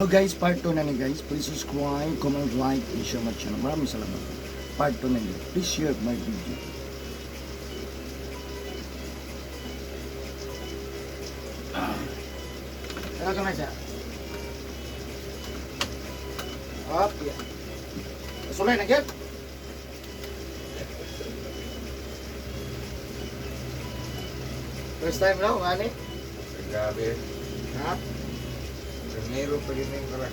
Hello guys, part 2 na ni guys. Please subscribe, comment, like, and share my channel. Maraming salamat. Part 2 na ni. Please share my video. Tara ka na siya. Up, yeah. Sulay na gyud. First time na, ngani? Grabe. Ha? Primero pa rin yung pala.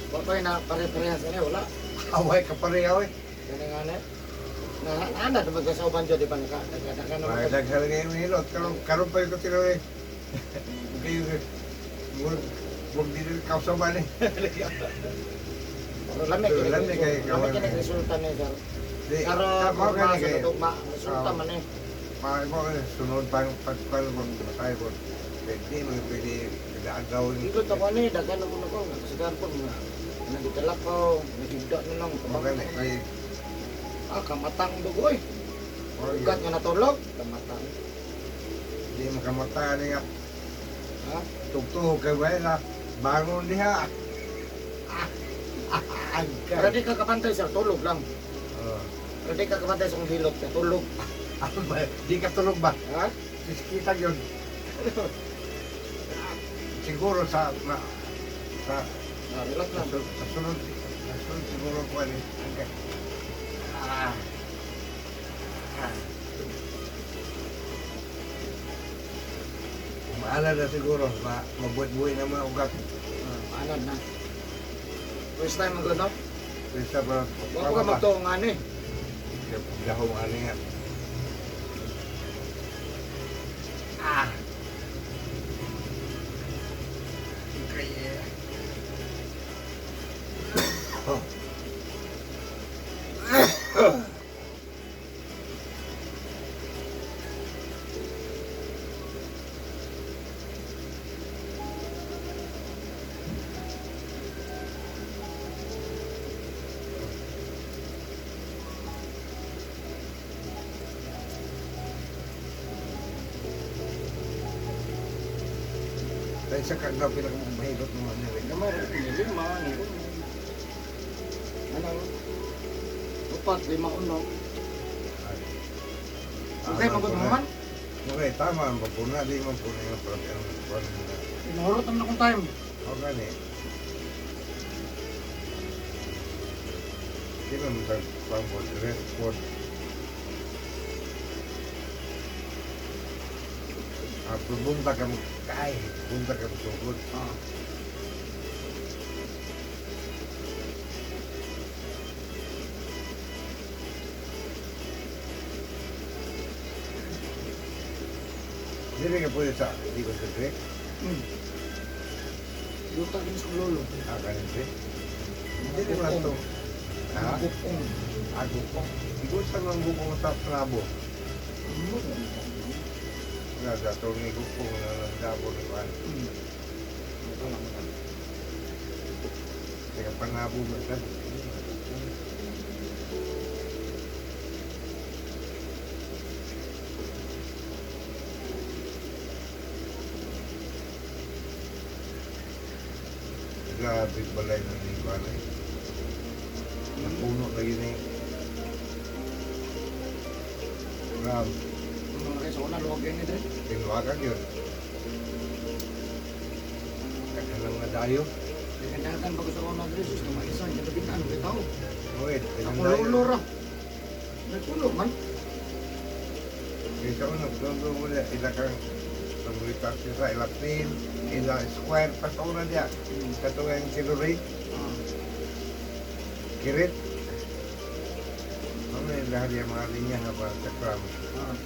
Wa pa na pare-parehas ani, wala. Away ka pareho eh. Kani nga na. Na ana na sa uban di ba naka naka na Mga daghan ngayon hilot. Karon karon pa yung katiro eh. Kayo eh. Murag murag di rin kausaban eh. Pero lami kini. Lami kay Lami kawan. kini resulta ni sir. Di, Karon tama ka kurma ni sa kayo. tugma, resulta Oo. man eh. Mga mo eh, sunod pa yung pagpal kung matay ko. Pwede mo pwede daagaw. Hilot ako ani daghan ako nako nagsigan po nga nagtalakaw, nagigda na lang. Mga ni kay Ah, kamatang dugoy. Ugat nga natulog, kamatang. Di makamata ni nga. Ha? Tugtog kay wala. Bangon diha. Pero di ka kapantay sir, tulog lang. Oh. Pero di ka kapantay sa kung hilot ka, tulog. Ano ba? Di ka tulog ba? Ha? Kita yun. Siguro sa na, sa Ah, relax sa, lang. sa sunod siguro ko ano. Ah. Ah. Umaala na siguro, mabuhay-buhay na mga ugat. Ah, anad na. First time mo no? Kaysa ba, Wa ko ka magtuo nga ni. Dahong ano nga. Ah. Okay. Oh. Dahil sa kagaw pinakamahilot naman nila. Gamay ra ni lima ni uno. Ano? Upat, lima, uno. Okay, magod mo man. Okay, tama ang pagpuna. Di man po na yung pag- Inurot naman akong time. Okay ni. Di man mo sa pangpod, record. Ah, pero bunta ka mo, kay, bunta ka mo sugod. Ah. Dili ka pwede sa, di ko sa trip. Yuta din sa lolo. Ah, kanin trip. Dili mo lang to. Ha? Gupong. Ah, gupong. Igusa man gupong sa trabo. Nga, sa ni gupong na nagdabo ni Juan. Ito lang lang. Teka, panabo ba siya? Grabe balay na ni Juan eh. Napuno lagi na yun. Grabe. Mga kayo sa una, luwag yun ni Dre. Tinuwagan yun. Kagalang na dayo. Dagan pa ko sa una, Dre. Sus, tumaisa. Katabitan, kay tao. Wait, Ako lolo ra. May pulo man. Kaysa una, doon mo niya, ila kang paborito sa ila pin, ila square, pa sa una niya. Katong ang kinurit, Ah. kirit. Ano yung lahat yung mga linya nga para sa cram. Ah.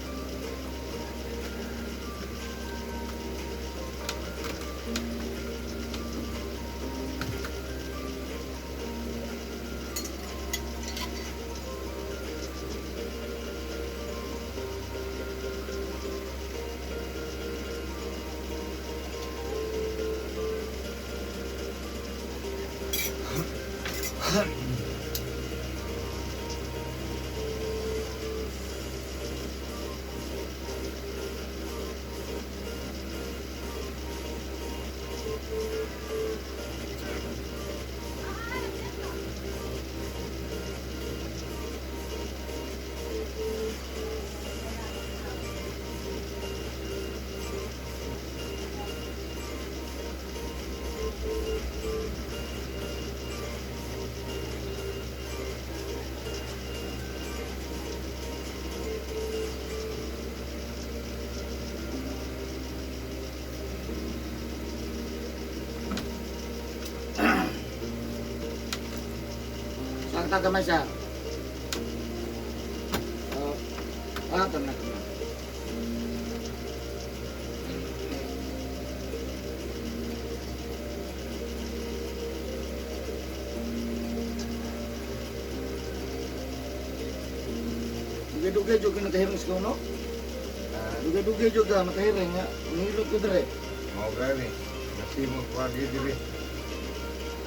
Sakta gamay, sir. Oh. Ah, tama na, tama. Dugay-dugay jud ka nakahiring sa no? Ah, Dugay-dugay jud ka nakahiring nga. Nihilot ko dire. Mao gani. Nasimo ko agi diri.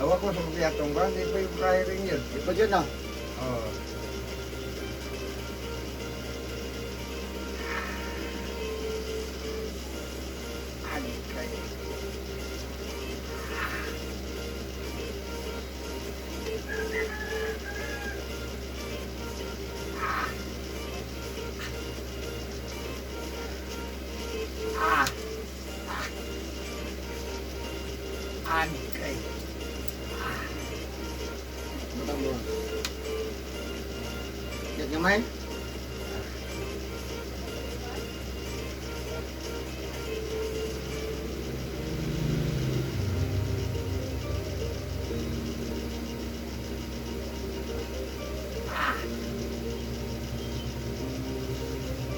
Awa ko sa mga atong ba, di pa yung kahiring yun. Di pa dyan ah. Oo. Ay, kay. Ah. Ah. Ay, Batang buwan. Yan gamay?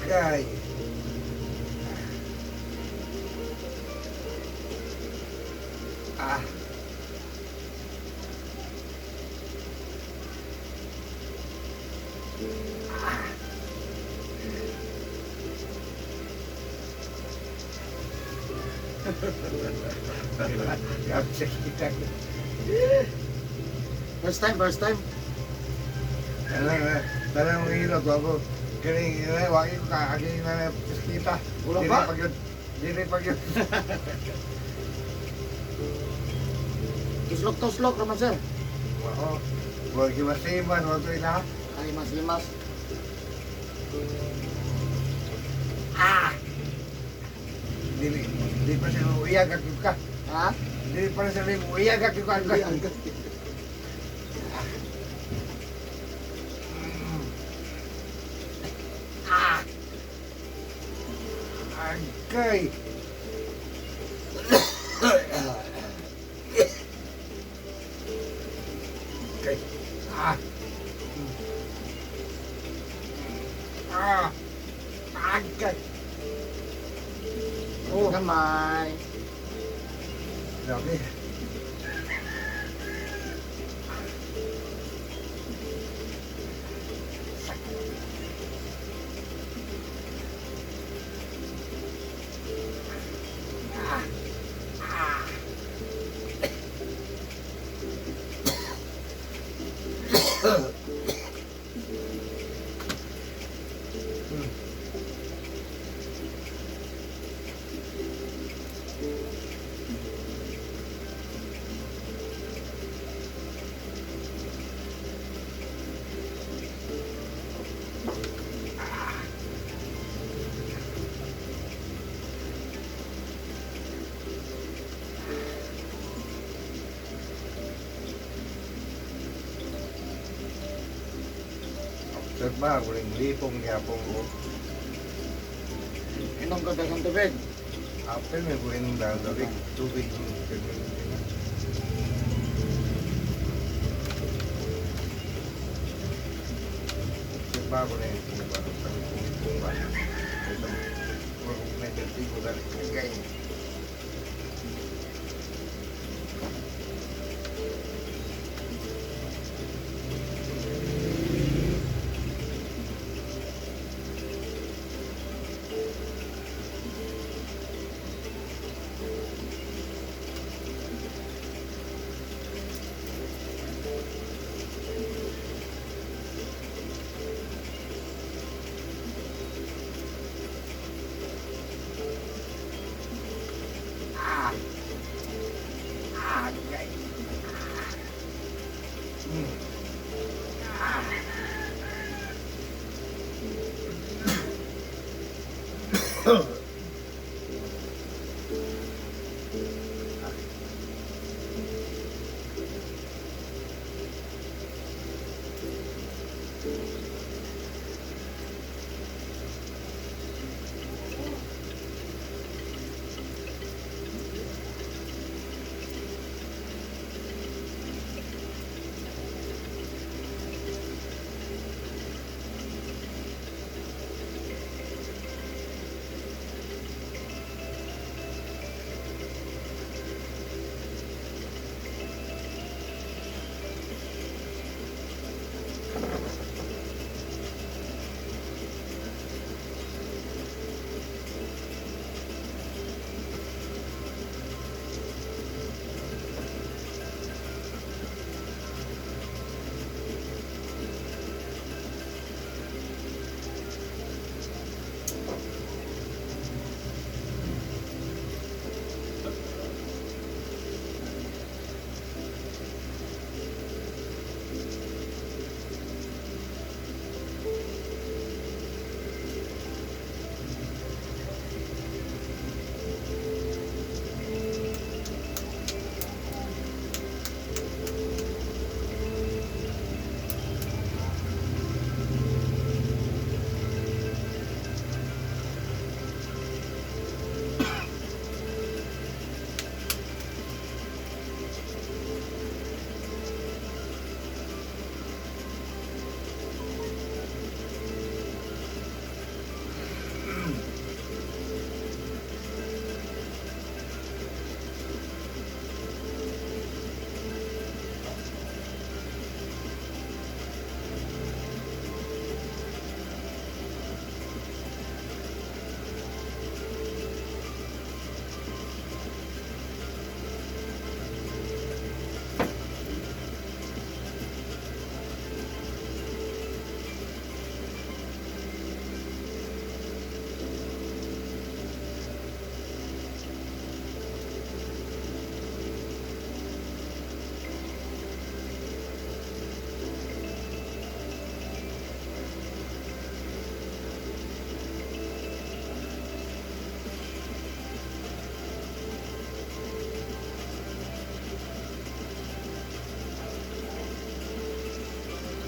Kay. Ah. Ah. Kita. First time, first time. Tanang mga ilog, ako. Kini, wagi ko ka, agi na kita. Wala pa? Dili pag yun. Dili pag yun. Tuslok-tuslok naman, sir. Oo. Huwag masiman, huwag ko ina. Ay, mas-imas. Ah! Dili, di pa sila uyag at ka. Ha? Dili pa sila uyag at ka. Hindi, ang Ah! Agay! Okay. Ah! Ah! Agay! Oh. Gamay. Grabe. Sir ba, walang lipong gapong ko. Inom ka dagang tubig. Apel may buhin ng tubig. Tubig. Sir ba, walang lipong ba? Lipong ba? Ito, may vertigo dali. Gay. Ah! Ah, gay. Ah.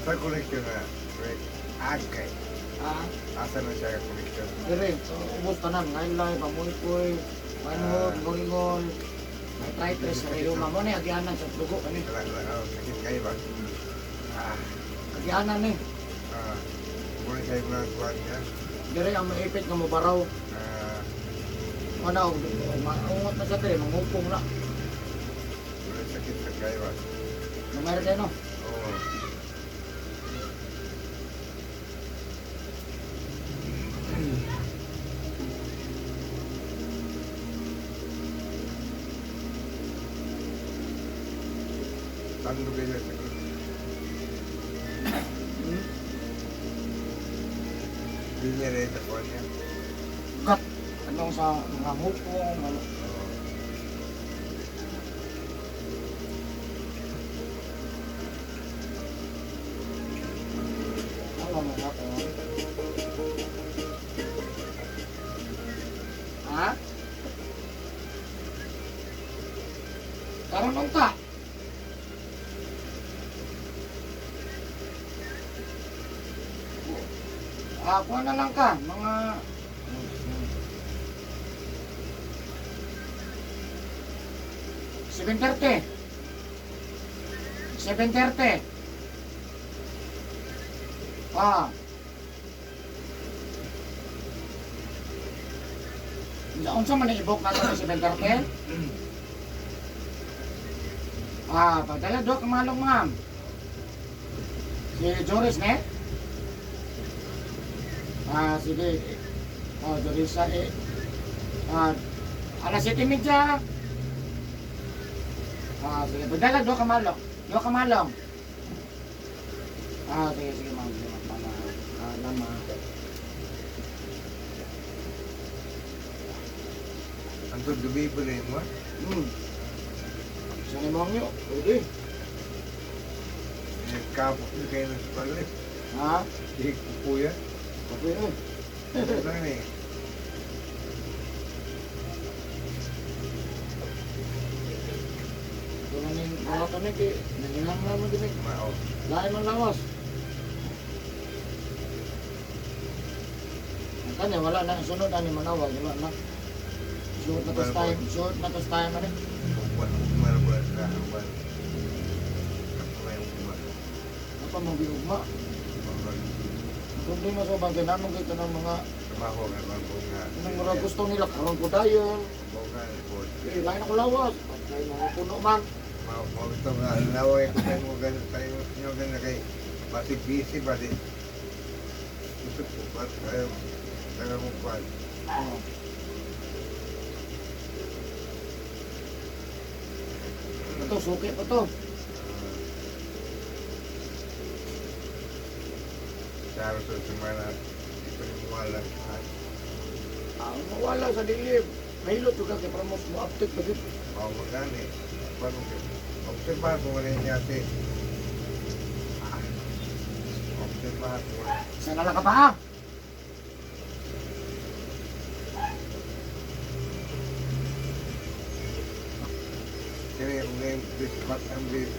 Sa connection na, wait, agay. Ah, Asa na siya ang connection? dire, so, ubos tanan, ngaylay, pamuypoy, manhod, ngolingol, arthritis, rheuma mo ni agianan sa dugo kani. Wala, wala, oh, sakit kayo ba? Ah, Agianan ni. ah, muna siya yung mga kuwan niya. Dire ang maipit nga mobaraw. Ah, Ana og maungot na sa dire, mangupong na. wala sakit sa kayo ba? Numero kayo no. Oo. Tando kayo sakit. Hindi niya rin sa kuwan niya. Gat anong sa mga hupong ano. Oo. Ano mo ako? Ha? Karon unta. Ah, kuha na lang ka, mga 7:30. 7:30. Ah. Unsa man ibok nato sa 7:30? Ah, padala do kamalong, ma'am. Si Joris ne? Ah, sige. Oh, Jorisa eh. Ah, alas 7:30. Ah, sige. Padala do kamalong. Do kamalong. Ah, sige, sige, ma'am. Sige, ma'am. Mama. Ah, lama. Antod gabi pa rin mo? Sa ni ma'am nyo, pwede. Nagkapok na kayo ng palit. Ha? Hindi ko kuya. Kape eh. Ano lang eh. Ito na ning mga kami kay nanginang naman din eh. Mao. Lain man lawas. Ang kanya, wala na. Sunod na ni Manawag. Wala na. Suot na tos time. Suot na tos time. Ano? Ugma, ugma na ba sa hawan? Ako may ugma. Apa mong biugma. Ang problema sa bangkay namong kay kanang mga Trabaho nga bang bunga. kanang mga gusto nila karon ko dayon. Bunga po. Eh, lain ako lawas. Patay mga puno man. Mao mao ito nga laway ko tayo mo ganun tayo nyo ganun kay basig busy ba di. Gusto ko ba tayo tayo mo pa. Oh. Ito, suki pa to. Sa sa semana ito yung wala. Ah, mawala sa dilim. Mahilot juga kay promos mo update pa dito. Mao magani. Paano ko? Obserbahan ko rin niya si. Obserbahan ko. Sana lang ka pa ha? Kaya yung name this but I'm this.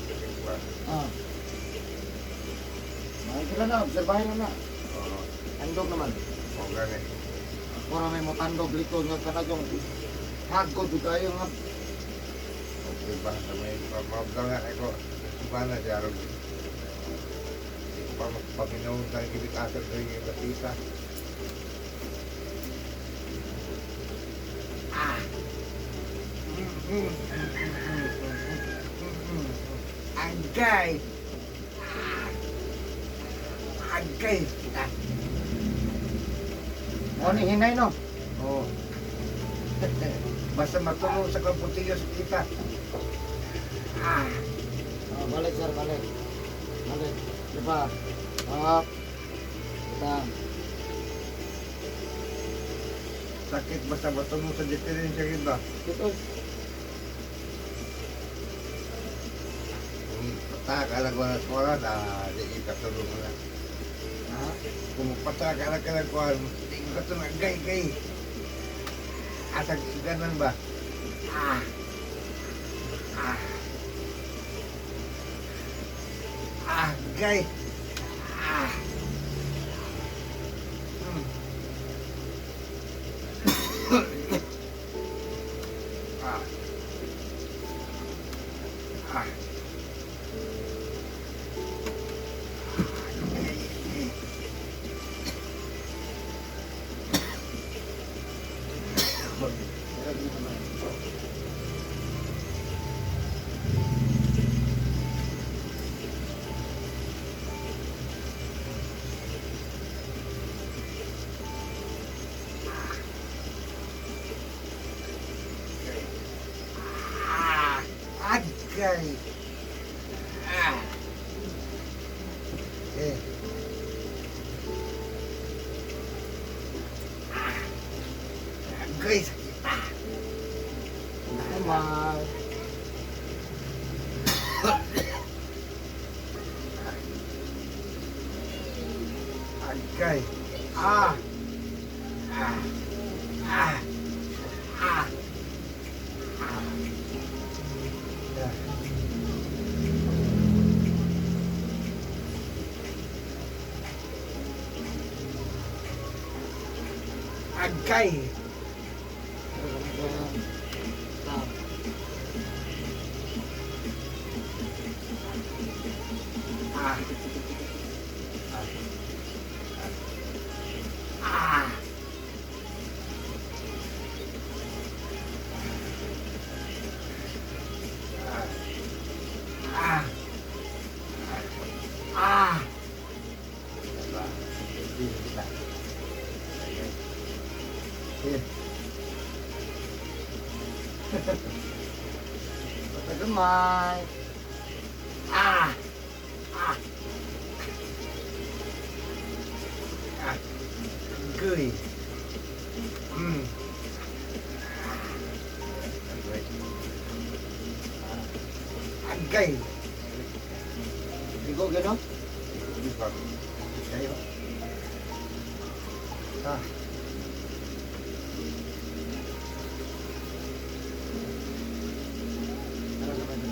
Ah. Makikita na, obserbahin na na. Oo. Tandog naman. O gani. Para may motandog likod nga kanagong hagod jud tayo nga. Obserbahan sa may pamabdang ako. Obserbahan na siya ron. Hindi ko pa magpapinoon tayo gibitasan ko yung batita. Ah! Agay! Ah! Agay! Ah! Mo ni hinay no. Oo. Basta matulog sa kaputilyo sa kita. Ah! Ah, balik sir, balik. Balik. Diba? Up. Kita. Sakit basta matulog sa diferensya kita. Dito. Kung pataka lang ko na suara na, di ikatulog na. Ha? Kung pataka lang ka lang ko, di ikatulog, gay, gay. Asag ganan ba? Ah! Ah! Ah, gay! Ah. Ah. Ah. Ah. Agay. Ah. Eh. Ah. Agay, sakit. Ah. Kamay. Agay. Ah. Ah. Ah. Ah. Ah. Yeah. Agay. Ah. Ah. Ah. Ah. Ah. Ah. Eh, Kamay. Ah. Ah. Ah. Gửi. Ừ. Agay. Ligo gano'n? Di ba? Kayo. Ah. Tara sa pwede.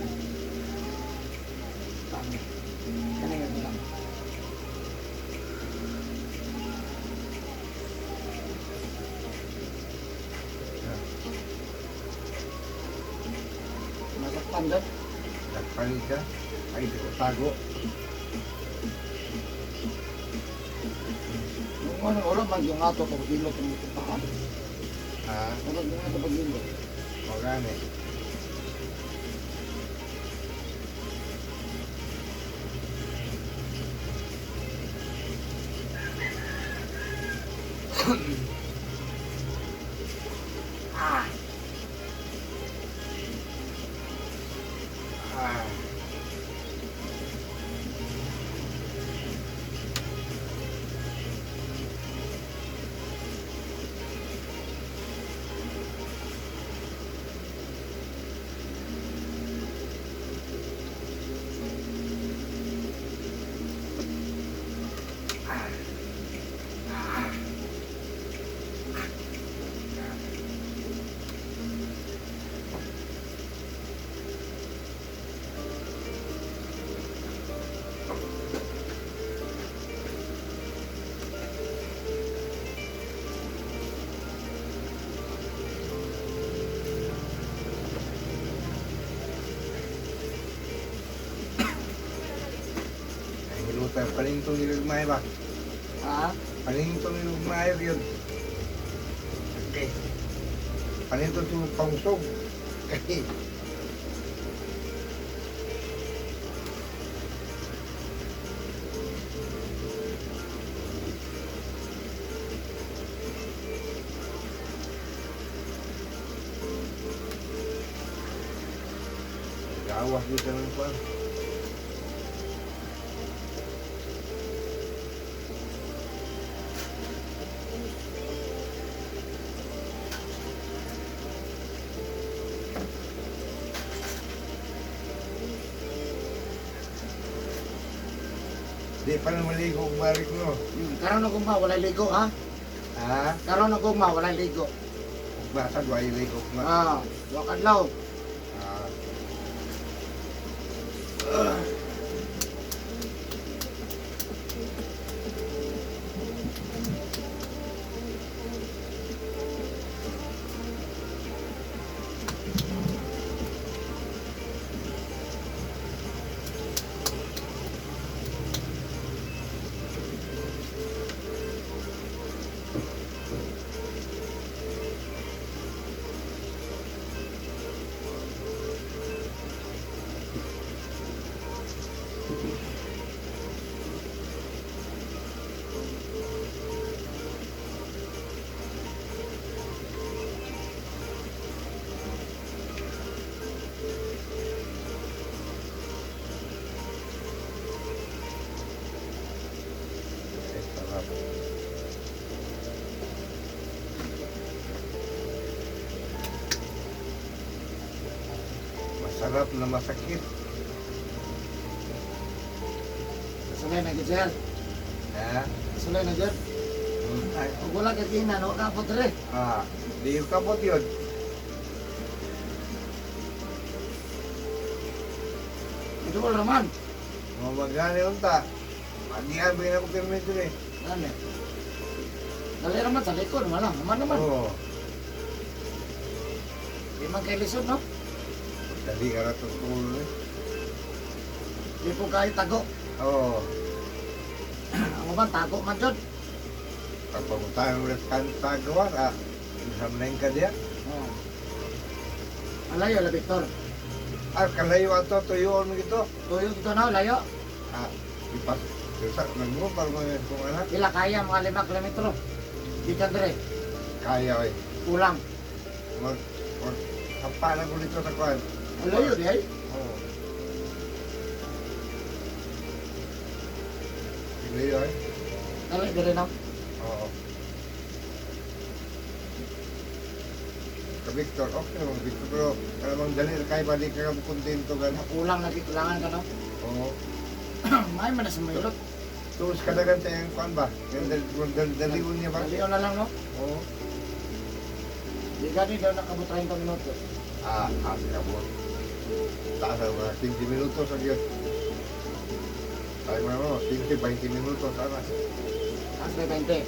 Tama. Kanina ko lang. Masaktan doon. Nagpalit ka. Ay, di ko tago. Yung ano, wala man yung ato pag gilot ng paa. Ha? Wala yung ato pag gilot. O gani. Ah. Ah. Ay, hilutan. Palintong nilugmay ba? Ha? Palintong nilugmay yun. Okay. Palintong ito pausog. Okay. Gawas dito ng kwan. Di pa na maligo og barik no. Karon ako ma, walay ligo ha? Ha? Karon ako ma, walay ligo. Ug basa way ligo og ma. Ah, wa kadlaw. Ah. Masarap na masakit. Sulay na gid, sir. Ha? Sulay na, sir. Ay, Ug wala ka kinan, wa ka po dire. ah, di yung kapot yun. Iduol raman. Mga magani unta. Magihan ba yun ako permit eh. Dali. Dali raman sa likod, wala. Naman naman. Oo. Di man kay lisod, no? Dali ka na itong tulo eh. Di po kayo tago. Oo. Ang uban, tago man dyan. Pag pamuntahan mo sa tagawan, ah, samlain ka diya. Oo. Alayo, la Victor. Ah, kalayo ato, tuyoon mo ito. Tuyo dito na, layo. Ah, ipas, sa nagmupal mo yun kung anak. Ila kaya, mga 5 kilometro. Di ka dire. Kaya eh. Kulang. Mag, mag, kapalan ko dito sa kuwan. Alayo, di ay. Oo. Ilayo eh. Dali, dire na. Oo. Ka Victor, okay naman Victor, pero alamang dali kaya ba di ka kontento gano'n? Kulang na kailangan ka, no? Oo. May man na sa mayroon. Tuos kadagan sa iyang kuwan ba? Yung dalion niya ba? Dalion na lang, no? Oo. Di gani daw nakabot 30 minuto. Ah, ah, kabot. Taas ang mga 15 minutos ang yun. Tayo mga ano, 15, 20 minutos, sana. Taas may 20.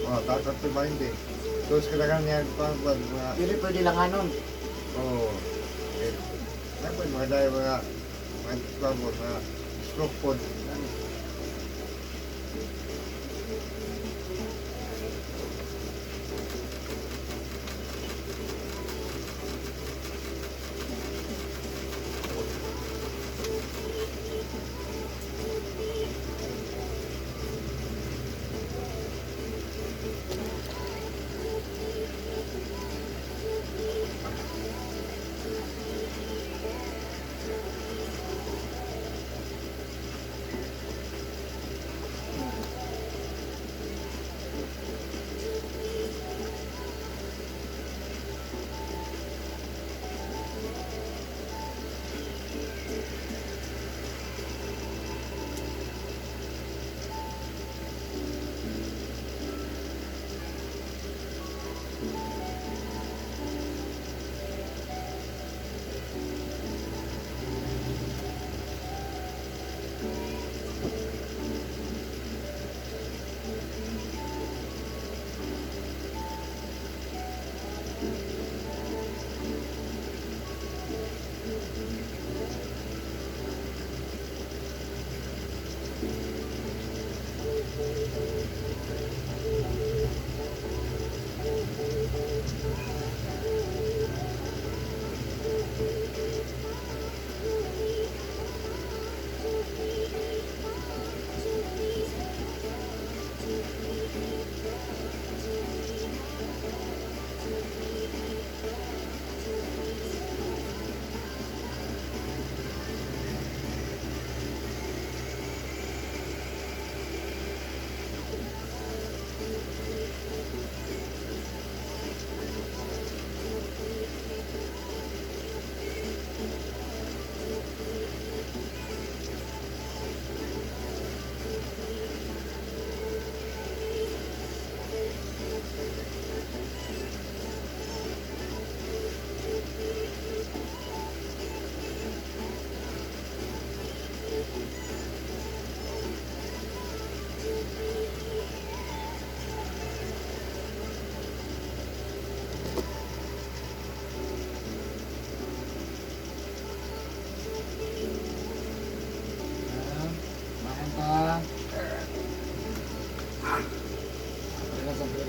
Oo, taas ang 20. Tuos kadagan niya kuwan kuwan mga. Dili pwede lang anon. Oo. Eh, dapat mga dahil mga mga kuwan ko, mga stroke pod. Dali. Ah, mahan ta.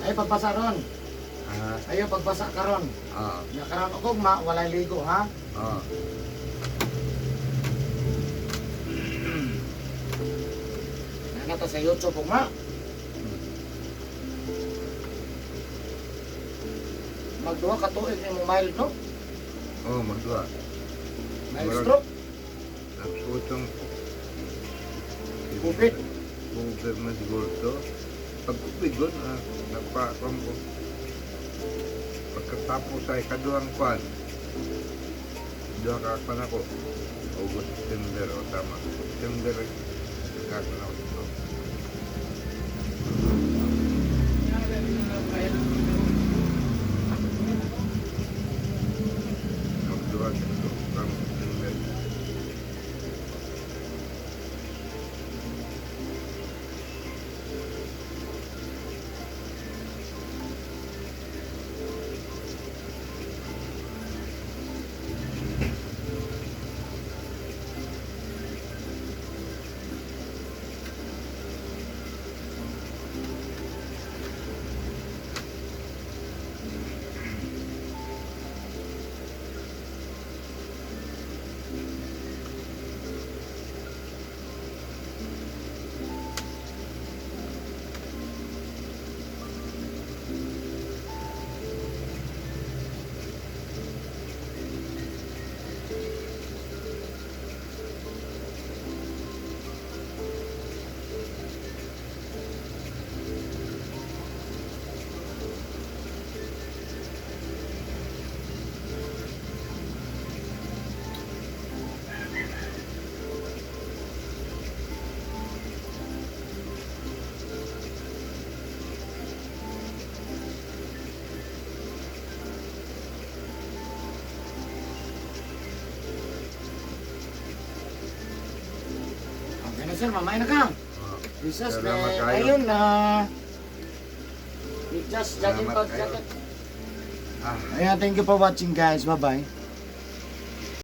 Ay, pagbasa ron. Ah, Ayo, pagbasa karon. ah, Ya karon ako ma walay ligo ha. ah. Nana ta sa YouTube ug ma. Magduha ka tuig nimong mild, no? Oo, magduha. Mild Murag- stroke. Nagsuotong Covid. Covid man siguro to. Pag Covid yun, ah, nagpa ko. Pagkatapos ay kaduhang kwan. Duha ka pa nako. August, September o tama. September ka pa nako dito. Magduha dito from September. Okay na sir, mamaya na ka. Oh. Jesus, Salamat man. kayo. Ayun na. We just jogging Salamat pants kayo. jacket. Ah. Ayan, thank you for watching, guys. Bye-bye.